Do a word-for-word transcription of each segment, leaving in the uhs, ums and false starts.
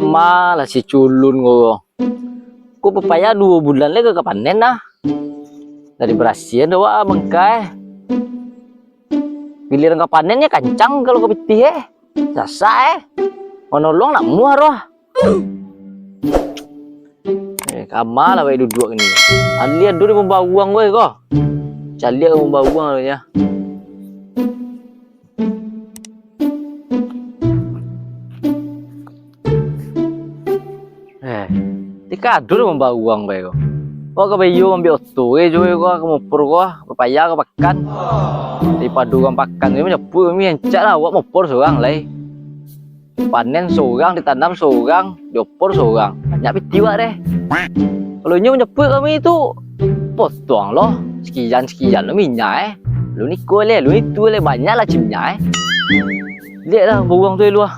Malah si culun ko. Ko pepaya duo bulan lai ka panen nah. Dari barasiahan dek awak bangkai. Giliran ka panen nyo kancang kalau ka pitih eh. Sasak eh. Manolong nak muah roh. Eh, kama lah baik duduak ni. Alia dulu di pembawang gue ko. Caliak pembawang tu ya. Eh, tika ado lah mambawang bae ko. Kok ka bayo ambiak oto eh, jo ko ka mopor ko, bapayah ka pakan. Daripado urang pakan tu manjapuik kami, rancak lah awak mopor surang lai. Panen surang, ditanam surang, diopor surang. Banyak pitih awak deh. Kalau inyo manjapuik kami tu, potong lo, sekian-sekian lo minyak eh. Lu niko le, lu itu le, banyak lah cimnya eh. Liek lah bawang tu di lua.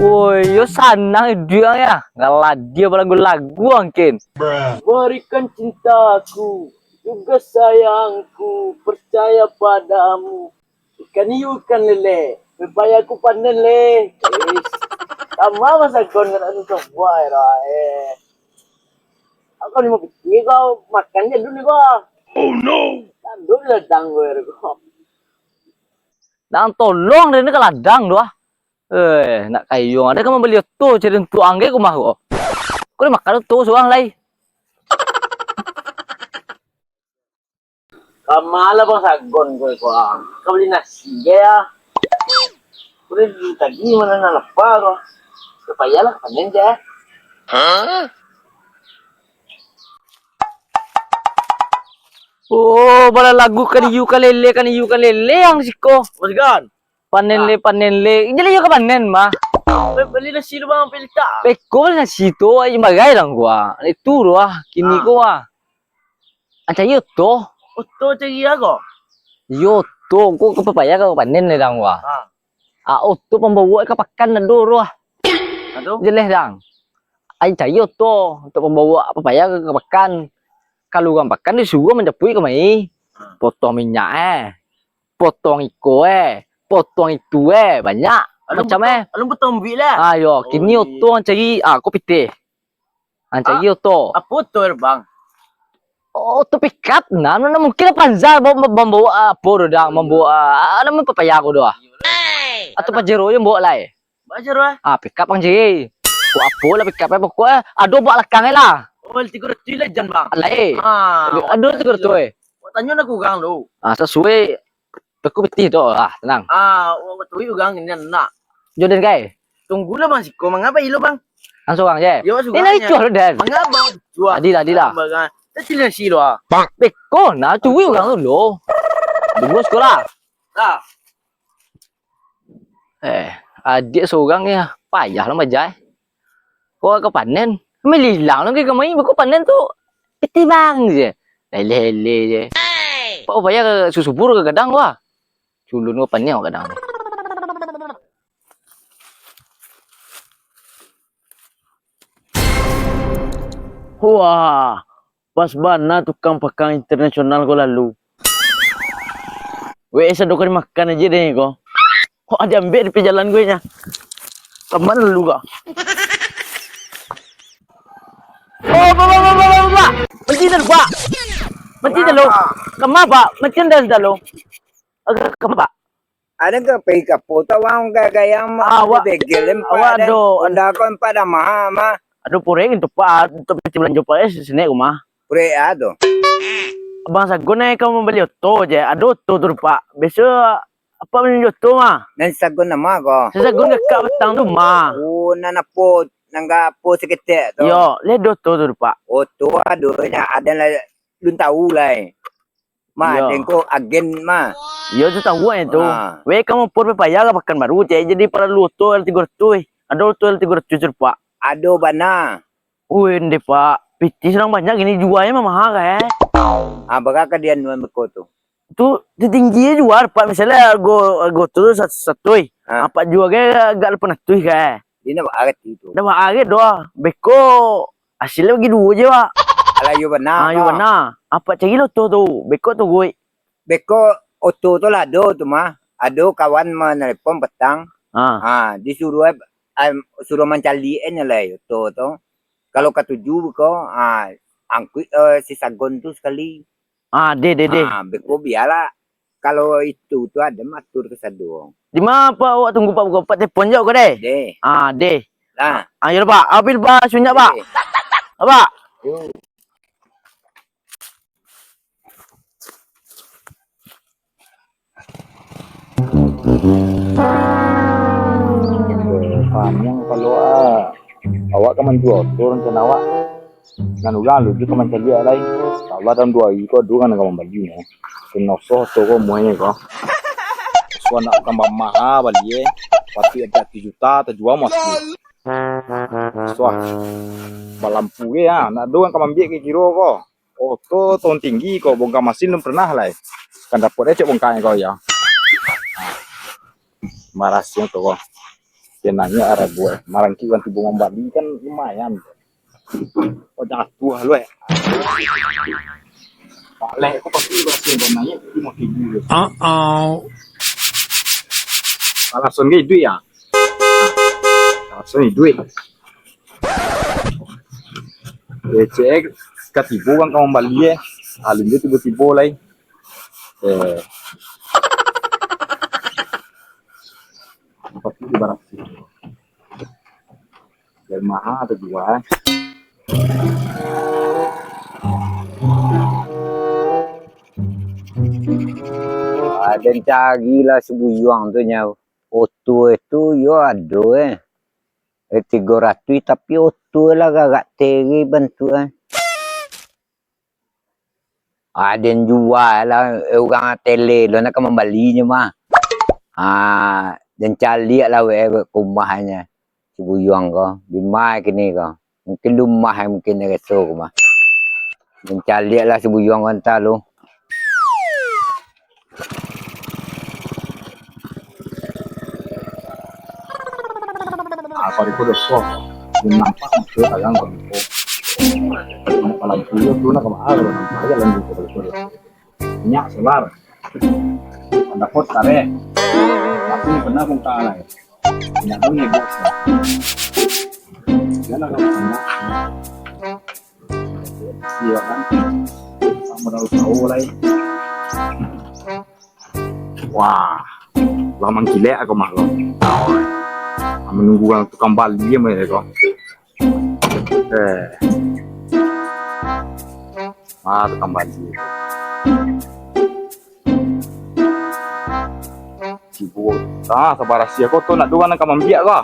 Woi, yo sanang iduik ang ya. Ngaladia balagu-lagu angkin. Berikan cintaku, juga sayangku, percaya padamu. Ikan hiu, ikan lele, pepaya ku panen le. Ish, sama masakan nak susah buai lah eh. Aku ni mau pikir kau makan je dulu ni kau. Oh no. Tanduk di ladang kau ya kau. Dang tolong deh ni ka ladang tu ah. Eh, nak kayuang ada ka mambali oto cari untuk angge ku mah ko. Kau dah makan oto surang lai. Kama lah Bang Sagon ko, ko ah. Ka bali nasi je ah. Ko dari tadi ma nan lapa ko. Ka payah lah panen je. Oh, balagu kan iu kan lele, kan iu kan lele ang siko. Bang Sagon. Panen le, panen le. Jadi iyo ka panen mah. Bali nasi tu Bang, pilih tak? Beko bali nasi tu, ai bagai lah gua. Itu tu ah, kini ko ah. Ancai oto. Oto cari apo? Iyo oto, ko ka pepaya ka panen le dang wah. Ha. Ah, oto pambawo ka pakan ado roh. Ado? Jeleh dang. Ai cari oto untuk pambawo pepaya ka, ka pakan. Kalau urang pakan disuruah manjapuik kamari. Ha. Potong minyak eh. Potong iko eh. Potong itu eh. Banyak macam eh. Alun potong buik lah. Ah, yo, kini oto cari, ah, ko pitih. Ancai oto. Apo oto, Bang? Oto pickup, nah, nah, nah, mungkin Avanza bawa, bawa, bawa apo tu dah, membawa, ah, nama pepaya ko tu ah. Atau Pajero yang bawa lai. Pajero ah? Ah, pickup ang cari. Ko apo lah pickup eh, pokok eh, ado bak lakang eh lah. Oh, tigo ratuih lah jan, Bang. Lai. Ah, ado tigo ratuih eh. Tanyo nak kurang tu. Ah, sesuai Beko pitih tu, ah, tenang. Ah, wak tuik urang ni nak. Joden kai. Tunggulah Bang siko, mangapa ilo Bang? Langsung urang je. Yo, sudah. Ini ricuah lo, Den. Mangapa ricuah? Adilah, adilah. Beko nah, cuik urang tu lo. Dulu sekolah. Dah. Eh, adik seorang ya, payah lah majai. Kok ka panen? Malilang lagi kamari, beko panen tu. Pitih bang je. Lele-lele je. Pak upaya ka susubur ka gadang wah. Culun ko panen awak gadang ni. Wah, pas bana tukang pakang internasional ko lalu. Weh, sado kali makan aja deh ko. Kok ada ambek di jalan gue nya. Kama lalu ko? Oh, pak, pak, pak, pak, pak, pak. Manti dulu, pak. Manti dulu. Kama, pak? Manti dah dulu. Agak kama, pak? Ada ke pai kapo tu awak gaya-gaya mah. Ah, awak, begel empat awak dan ado. Honda ko empat dah mahal mah. Ado purek tu, pak, untuk piti belanjo, pak, eh, sini rumah. Purek ado. Abang Sagun eh, kau membeli oto je. Ado oto tu, pak. Biasa apa beli oto mah? Nan Sagun nama ko? Si Sagun kakak petang tu mah. Oh, nan apo, nan ga apo seketek tu. Yo, le ado oto tu, pak. Oto ado nya, ada lah, lun tahu lah. Mah, iyo. Dengko agen mah. Iyo, tu tahu eh tu. Ha. Weh, kamu pur payah ka Pakanbaru, cek. Jadi paralu oto tigo ratuih eh. Ado oto tigo ratuih tu, pak. Ado bana. Ui, ndeh, pak. Pitih surang banyak gini, jualnya mah mahal, eh. Ah, bara ka dianuan beko tu? Tu, tu tinggi jual, pak. Misalnya, go, go tu sat-, satu, eh. Ha. Apak jual ke agak lapan ratuih, eh. Dia nak ba-, arti tu. Dah ba-, arti doh. Beko, hasilnya bagi duo je, pak. Alah, iyo bana, Ah, iyo ko. bana. Apak cari lah oto tu. Beko tu, Guy. Beko oto tu lah ado tu mah. Ado kawan manelepon patang. Ah. Ah, disuruah, em, suruah mancaliak nyo lai oto tu. Kalau katuju beko, ah, angkuik, eh, si Sagon tu sakali. Ah, deh, deh, deh. Ah, beko bialah. Kalau itu tu ado matur kasado. Di ma, Pak, awak tunggu, Pak, buka, Pak, telepon jo ko, deh. Deh. Ah, deh. Nah. Ah, iyo, Pak. Abil, Pak, sunyak, Pak. Deh. Pak. Yo. Paniang kapalo, ah. Awak ka manjua oto rancana awak. Nan urang alun juo ka mancaliak lai. Insya Allah dalam duo ari ko ado urang nan ka mambali nyo. Kinosoh oto ko muainyo ko. Suah nak tambah maha bali, eh. Patuik ado saratus juta tajua mah. Suah. Balampu ge, ah. Nak ado urang ka maambiak kiro-kiro ko. Oto tahun tinggi ko, bongka masin alun pernah lai. Kan dapek deh cek bongkanyo ko, yo. Marasnyo tu ko. Kenanyo arah buah. Marangkik urang tibo mambali kan lumayan. Oh, jatuah lu, eh. Palek ko pasti berhasil dan naik lima ribu tu. Uh-oh. Alasan ge iduik, yo? Alasan iduik. Kecek, ka tibo urang ka mambali, eh. Alun juo tibo-tibo lai. Eh. Tapi di barang sih. Dari maha atau jual? Aden carilah si Buyuang tu nyo. Oto tu yo ado, eh. Eh, tigo ratuih, tapi oto lah gagak teri bantuak, eh. Ah, den jua lah, eh, urang tele lo nak ka mambalinyo mah. Ah, den caliak lah weh ka umahnyo, si Buyuang ko. Di ma kini ko? Mungkin di umah, eh, mungkin den reso ko mah. Den caliak lah si Buyuang ko antah lo. Ah, pariko doso. Nampak maso tagang pariko. Malam pulo tu nak kama kalau nampak aja lanjut ke pariko doso. Minyak solar. Anda pot kare. Tapi pernah buka lah. Minyak tu ngebok. Jangan kalau minyak. Iyo kan. Samo daun sawo lai. Wah, lah mangkilek ako mah lo. Manunggu urang tukang bali mah ko. Eh. Ah, tukang bali. Sibuk. Ah, sabarasiah ko tu nak dua nak ka mambiak ko.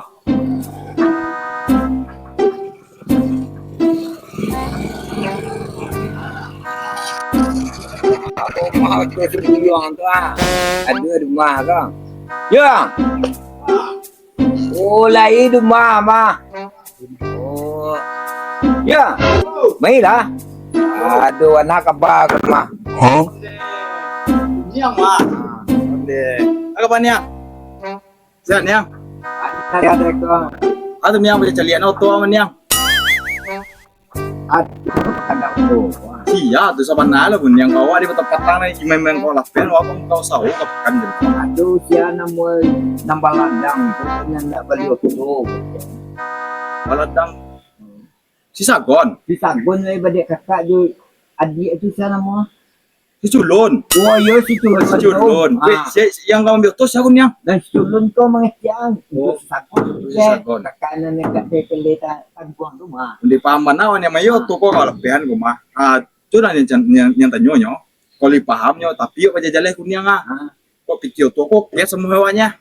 Rumah tu si Buyuang tu, ah. Ado rumah ko. Yo. Oh, lai rumah mah. Oh. Yo. Mailah. Aduh, anak kaba ko mah. Hah? Niang mah. Onde. Apo kaba niang? Sehat, Niang? Sehat, Ko. Ado Niang baca caliak oto aman, Niang. Aduh, kada oto. Sia tu sabana lah pun Niang bawa di patang-patang lai, main-main ko lapen, wak pun kau sawo ka pakan tu. Aduh, sia namo nambah ladang tu, nan ndak bali oto. Baladang. Si Sagon. Si Sagon lai badek kakak jo adiak tu, sia namo? Si Culun. Oh, iyo, si Culun. Si Culun. Ah. Weh, si, si yang ka mambiak oto sia ko Niang? Dan si Culun ko mangecek. Oh. Si Sagon. Si Sagon. Kakak nan dekat dari Tangguang tu mah. Ndak paham bana awak Niang, mayo oto ko kalau lapehan ko mah. Ah, tu lah yang, yang, yang tanyo nyo. Kalau dipahamnyo, tapi yo paja jaleh ko Niang ah. Ah. Kok pitih oto ko, kes samo hewannya.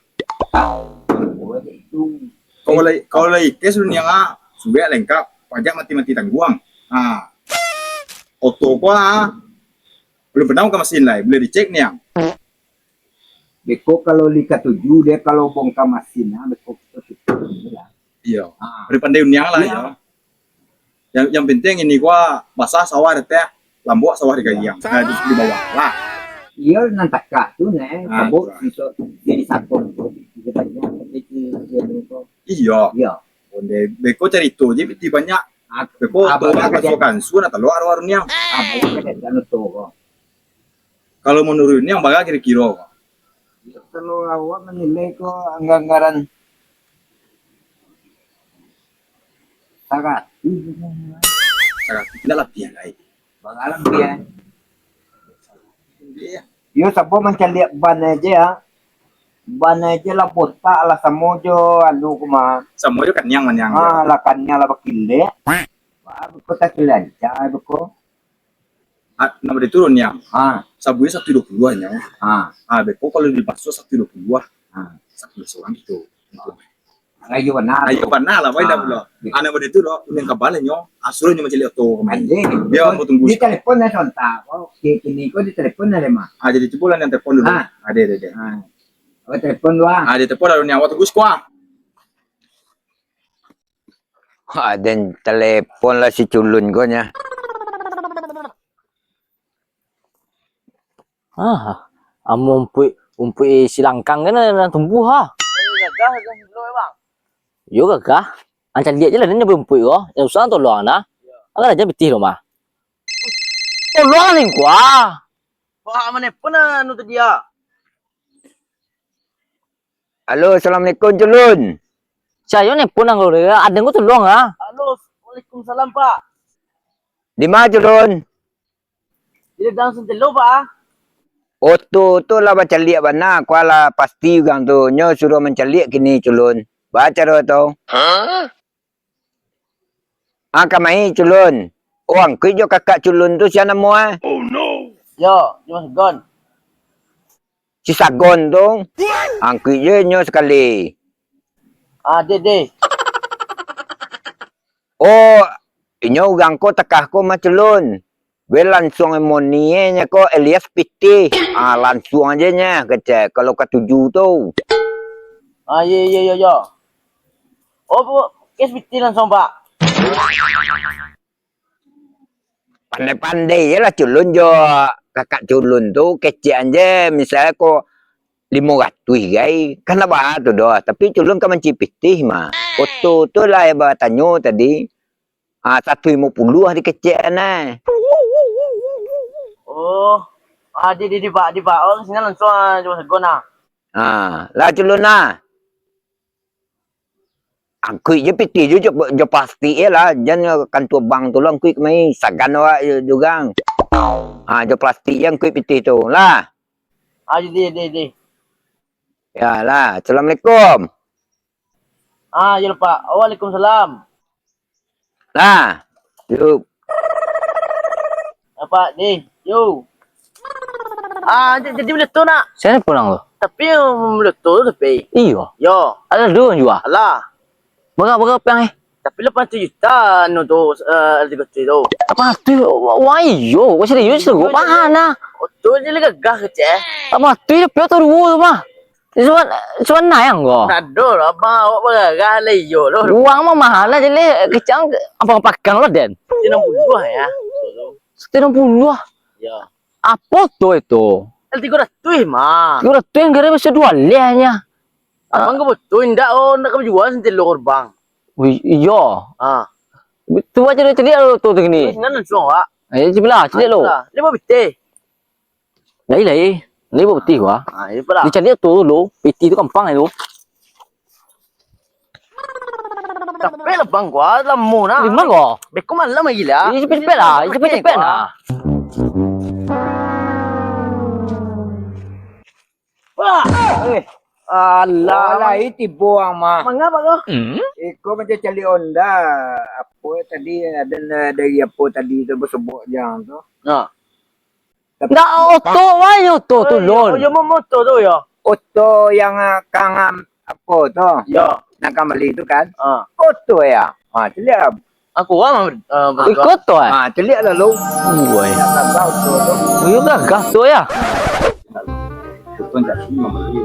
Kalau lai, kalau lai kes dunia nga, suwek lengkap, pajak mati-mati tangguang. Ha. Oto ko ha. Belum pernah bongka masin lai, boleh dicek Niang. Beko kalau lai katuju, dia kalau bongka masin ha, beko kito tutup dulu lah. Iyo. Ha. Boleh pandai Niang lah, iyo. Yang, yang penting ini gua basah sawah di ateh, lambuak sawah di gayang. Nah, di, di bawah lah. Iyo, nan takah tu, neh. Ah, sabuk itu. Untuak jadi sakon tu, kita banyak, jadi, jadi, jadi, Iyo. Iyo. Onde, beko carito je, piti banyak. Beko, abang tu lah ka basuah kansu, nak talok aro-aro niang. Abang lah ka diajak nuto ko. Kalau manuruik niang, bara kiro-kiro ko? Kalau awak manilai ko angga-anggaran saratuih. Saratuih, indak labiah lai. Bara labiah? Iyo. Iyo, sabo mancaliak ban aja, ya. Ban aja lah botak, lah samo jo anu ko mah. Samo jo kaniang maniang. Ah, lah kaniang lah bakilek. Wah, beko takilanca, beko. Ah, nak bada tu, Niang. Ah. Sabuiknyo satu duo puluah nyo. Ah. Ah, beko kalau dibasuah satu duo puluah. Ah. Satu surang gitu. Ayo bana. Ayo bana lah, baik dah pulo. Ah, nak bada tu doh, Niang kabalanyo, asuruahnyo mancaliak oto kami. Anjing. Biar ambo tunggu. Di telepon lah sontak. Oh, kini ko di telepon lah, Mak. Ah, jadi cubolah Niang telepon dulu. Ah. Ade, ade, ade. Ah. Awak telepon dulu, ah. Ah, dia telepon lalu Niang, awak tunggu siko, ah. Wah, den telepon lah si culun ko nyo. Ah, amun umpuik, umpuik silangkang kan nan tumbuah, ah. Gagah, gagah dulu, Bang. Yo, gagah. Ancak liek je lah, den nyo umpuik ko. Yang susah tolong, nah. Agak aja pitih lo, mah. Tolong lah, Lingkua. Wah, mana pun anu tadi, ah. Halo, assalamualaikum, Culun. Sayo nelpon ang ko, aden ko tolong, ah. Halo, waalaikumsalam, Pak. Di ma, Culun? Di ladang santelo, Pak, ah. Oto tu lah bacaliak bana, ko lah pasti urang tu. Nyo suruah mancaliak kini, Culun. Ba caro tu? Hah? Ah, kamari, Culun. Oh, angkuik jo kakak Culun tu, sia namo, ah? Yo, Jumas Gon. Si Sagon tu. Angkuik je nyo sakali. Ah, deh, deh. Oh, inyo urang ko takah ko mah, Culun. Weh, lansuang moni e nyo ko, alias pitih. Ah, lansuang aja nyo, kecek, kalau katuju tu. Ah, iyo, iyo, iyo, iyo. Oh, bu, kes pitih lansuang, Pak. Pandai-pandai je lah Culun jo kakak Culun tu, kecekan je, misalnyo ko limo ratuih gai, kan ndak baa tu doh, tapi Culun ka mancaliak pitih mah. Oto tu lah batanyo tadi, ah, satu limo puluah dikecekan, eh. Oh, ah, di, di, di, Pak, di, Pak. Oh, ka sinan lansuang, ah, Jumas Gon, ah. Ah, lah Culun, ah. Angkuik je pitih je, jo, jo plastik je lah. Jan kantua bank tu lah angkuik kamari. Sagan awak jo, jo urang. Ha, jo plastik je angkuik pitih tu lah. Ah, jadi, jadi, jadi. Yo lah. Assalamualaikum. Ah, yo lah, Pak. Waalaikumsalam. Lah. Yo. Apak, deh. Yo. Ah, j-, jadi baleto nak. Sia pulang tu? Tapi, um, baleto tu tapi. Iyo. Yo. Ado duo juo? Alah. Bara, bara piang, eh? Tapi lapan ratuih juta anu tu, eh, tigo tu. Lapan ratuih, wa-, wah, iyo. Wah, serius tu. Iyo, iyo. Pahan lah. Oh, tu je lah gagah kecek, eh. Lapan ratuih, tapi tu duo tu, mah. Cuman, cuman naiak ko. Ndak ado lah, abang awak bararah lah iyo lo. Urang mah mahal lah, jadi kecek ampang-ampang lo, den. Satu enam puluah ya. Satu enam puluah. Ya. Apo tu itu? Tigo ratuih mah. Tigo ratuih gara bisa duo leh nyo. Abang ka batua indak, oh, indak ka bajual santelo ko, Bang. Wih, iyo. Ah. Tu aja dia caliak lo tu, tu kini. Sinan lansuang, Wak. Ayo, caliak lah, caliak lo. Limo pitih. Lai, lai. Lai buek pitih ko. Ah, iyo pala. Dicaliak tu dulu, pitih tu gampang tu. Capek lah, Bang, ko lamo nah. Di ma ko? Beko malam lagi lah. Iyo, capek-capek lah, capek-capek lah. Wah. Eh. Alah, lai tibo ang mah. Manga, Bang, ko? Iko macam caliak onda. Apo tadi, ado dari apo tadi tu basobok jang tu. Nah. Tapi ndak oto wai, oto tu, Lun. Oh, yo, mo-, moto tu, yo. Oto yang, ah, kang, ah, apo tu? Yo. Nan kang bali tu kan? Ah. Oto ya. Ha, caliak. Aku wang, ah, ikut tu, eh? Ha, caliak lah, Lun. Woi. Gagah oto tu. Yo, gagah tu ya. Oto yang kasi mambali.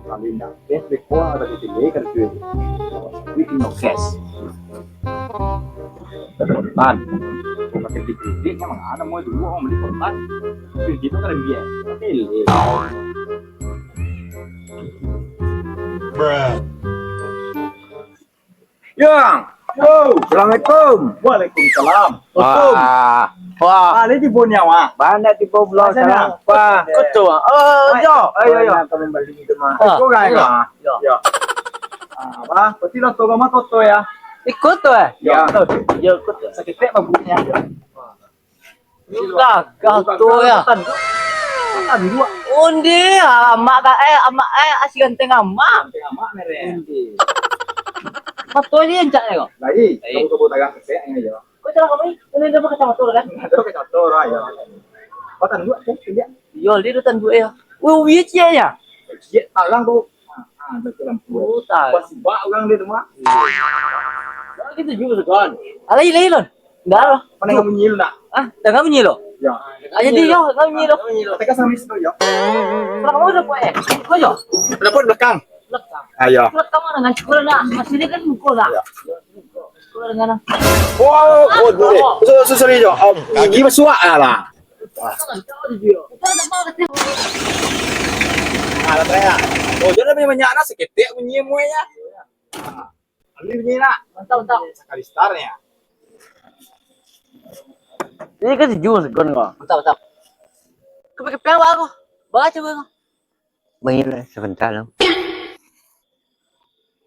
Kalau indak, cash beko ada di sini, kan, duit. Duit no cash. Korban. Pakai dikritik, emang ada mau dulu orang beli korban. Kredit tu kan biar. Pilih. Bruh. Yang. Yo. Assalamualaikum. Waalaikumsalam. Wah. Wah. Ah, ni tibo ni awak. Banyak tibo pulo. Wah. Kutu. Oh, yo. Ayo, ayo. Nak kami balik itu mah. Ah. Kau kan? Yo. Yo. Ah, bah, peti lo tu mah toto ya. Ikut tu eh? Yo. Yo, ikut tu. Sakit tak babunya? Gagah tu ya. Tanduak. Tanduak. Onde, amak ka, eh, amak, eh, asi ganteng amak. Ganteng amak, mere. Onde. Mato ni encak ya, kok? Lai, lai. Kamu kebun tagang kesek ni, yo. Kok cara kamu ni? Ini dia pakai kacamata, kan? Ada pakai kacamata, orang, yo. Apa tanduak, kan? Dia. Yo, dia tu tanduak, ya. Wih, wih, cie, ya. Cie, talang tu. Ah, ah, ada lampu. Oh, talang. Pas bak orang dia tu, mak. Nah, gitu juga, Gon. Alai, alai, Lon. Ndak ado. Mana kamu nyilu nak? Ah, jangan bunyi lo. Ya. Ah, jadi yo, jangan bunyi lo. Katakan sama istri yo. Kalau kamu udah buat eh, kau yo. Dapat belakang. Belakang. Ayo. Belakang mana ngan cukur nak? Masih dia kan muka lah. Ya. Cukur dengan. Wow, oh, sorry. So, so, sorry yo. Om, gigi basuak lah. Ah, dah tanya. Oh, jangan banyak-banyak nak seketek bunyi muanya. Ambil bunyi nak. Mantap, mantap. Sakali star ya. Ini kan sejuk segon kau. Mantap, mantap. Kepe-kepe awak aku. Baca aku. Main lah sebentar lah.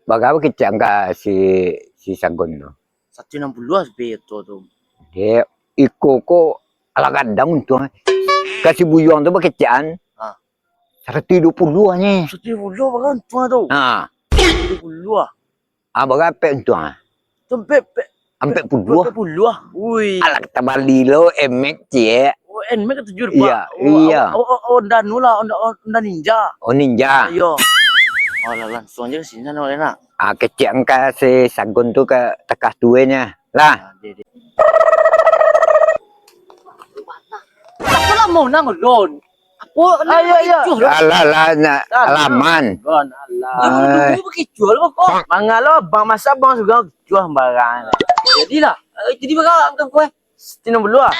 Bagapo kecek angka si, si Sagon tu? Satu enam puluh lah sebetul tu. Dek, iko ko alah gadang untuang. Ka si Buyuang tu bakecekan. Ha. Satu dua puluh aja. Satu dua puluh bagai untuang tu. Ha. Satu dua puluh ah. Ah, bagai ampek untuang ah. Tu ampek, ampek, ampek puluh. Ampek puluh ah. Ui. Alah, kita bali lo, Nmax, ciek. Oh, Nmax tujuh, Pak. Iya, oh, iya. Oh, oh, oh, Honda nu lah, Honda, Honda Ninja. Oh, Ninja. Iya. Alah, langsung aja ke sini, nak. Ah, kecek angka si Sagon tu ka takah tuanya. Lah. Ah, dek, dek. Apo lah mau nang lon? Apo lah? Ayo, ayo. Alah, lah, nak alaman. Gon, alah. Dulu, dulu begitu lah kok. Mangalo, bang, masa bang juga begitu barang. Jadilah, eh, jadi barang angka kue. Sitino bulu ah.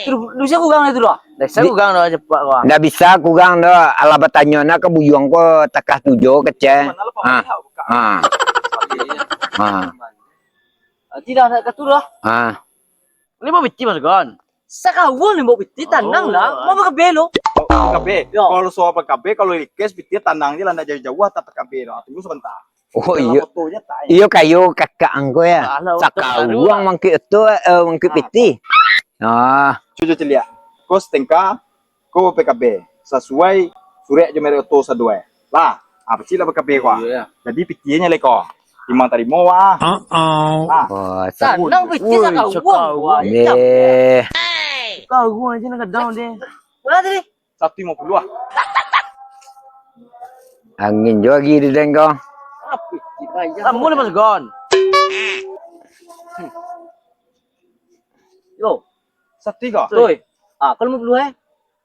Itu bisa kurang itu doh. Dah bisa kurang doh, cepat kau. Ndak bisa kurang doh. Alah batanyo nak ka Buyuang ko takah tujuh kecek. Ah. Ah. Ah. Tidak nak ka tu doh. Ah. Ni mau biti, Mas Gon. Sakawan ni mau biti, tanang lah. Mau bakabeh lo. Oh, bakabeh. Yo. Kalau soal bakabeh, kalau ilikes biti tanang je lah, ndak jauh-jauh, tak bakabeh doh. Tunggu sebentar. Oh, iyo. Iyo, kayo kakak angko ya. Sakaruang mangkik tu, eh, mangkik piti. Ah. Cucu ciliak. Ko setengka, ko P K B. Sasuai surek jo merek oto saduai. Lah, ah, pasti lah P K B ko. Iyo, ya. Jadi pikianyo leko. Imang tarimo wah. Ah. Wah, sanang piti sakaruang. Wah, deh. Sakaruang aja nak gadang deh. Berapa tadi? Satu lima puluh lah. Angin jo lagi di dengko. Kamu ni Mas Gon. Yo. Satu tiga. Toi. Ah, kalau lima puluh eh.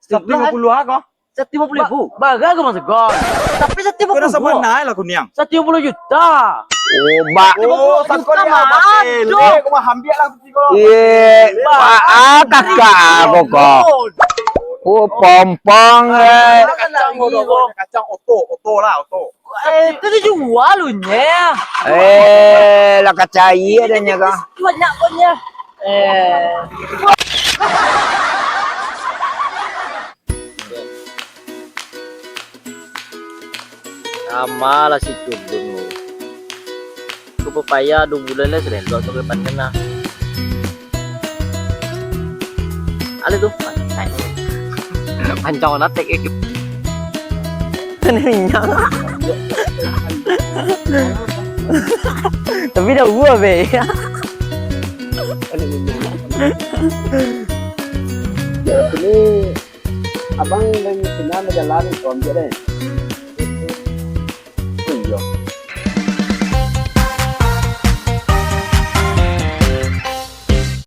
Satu lima puluh ah kau. Satu lima puluh ribu. Bagai kau Mas Gon. Tapi satu lima puluh. Kena sama naik lah kuniang. Satu lima puluh juta. Oh, bak. Oh, satu lima puluh juta mah. Kau mah ambil lah. Iye, baa kakak ko ko. Oh, pompong, eh. Kacang, kacang oto, oto lah, oto. Eh, itu dijual lu nye. Eh, lah kacai adanya kah? Banyak punya. Eh. Sama lah si Cubun tu. Ko pepaya duo bulan lah, salelok tu ka depan kena. Ada tu, pancang. Pancang warna tek, eh. Ada minyak. Tapi dah buah, be. Ini abang dan Cina berjalan, kau ambil deh.